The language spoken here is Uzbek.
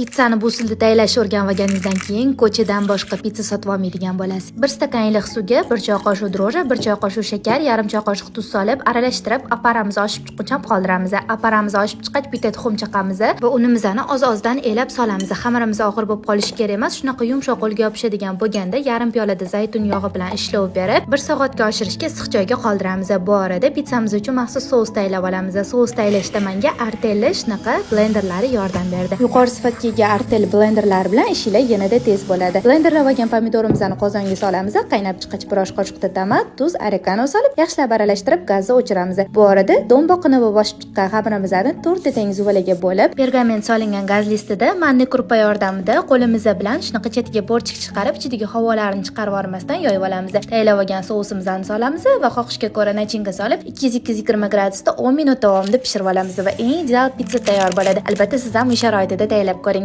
Pitssani bu usulda tayyorlashni o'rganib olganingizdan keyin ko'chadan boshqa pitssa sotib olmaydigan bo'lasiz. 1 stakan iliq suvga 1 choy qoshiq дрожжи, 1 choy qoshiq shakar, yarim choy qoshiq tuz solib, aralashtirib, опара miz oshib chiqquncha qoldiramiz. Опара miz oshib chiqqach, bitta tuxum chaqamiz va unimizni oz-ozdan elab solamiz. Xamirimiz og'ir bo'lib qolishi kerak emas. Shunaqa yumshoq, qo'lga yopishadigan bo'lganda, yarim piyolada zaytun yog'i bilan ishlov berib, 1 soatga oshirishga issiq joyga qoldiramiz. Bu orada pitssamiz uchun maxsus sous tayyorlab olamiz. Sous tayyorlashda menga Artelli shunaqa blenderlari yordam berdi. Yuqori sifatga ega Artel blenderlari bilan ishinglar yanada tez bo'ladi. Blenderlab olgan pomidorimizni qozonga solamiz. Qaynab chiqqach, bir osh qoshiqda tomat, tuz, oregano solib, yaxshilab aralashtirib, gazni o'chiramiz. Bu orada do'mboqini va boshib chiqqan xamirimizni to'rtta teng zuvalaga bo'lib, pergament solingan gaz listida манный крупа yordamida qo'limiz bilan shunaqa chetiga bo'rtchik chiqarib, ichidagi havolarni chiqarib yubormasdan yoyib olamiz. Tayyorlab olgan sousimizni solamiz va xohishga ko'ra начинка solib, 200-220 gradusda 10 minut davomida pishirib olamiz va eng ideal pitssa tayyor bo'ladi. Albatta, siz ham uy sharoitida tayyorlab ko'ring.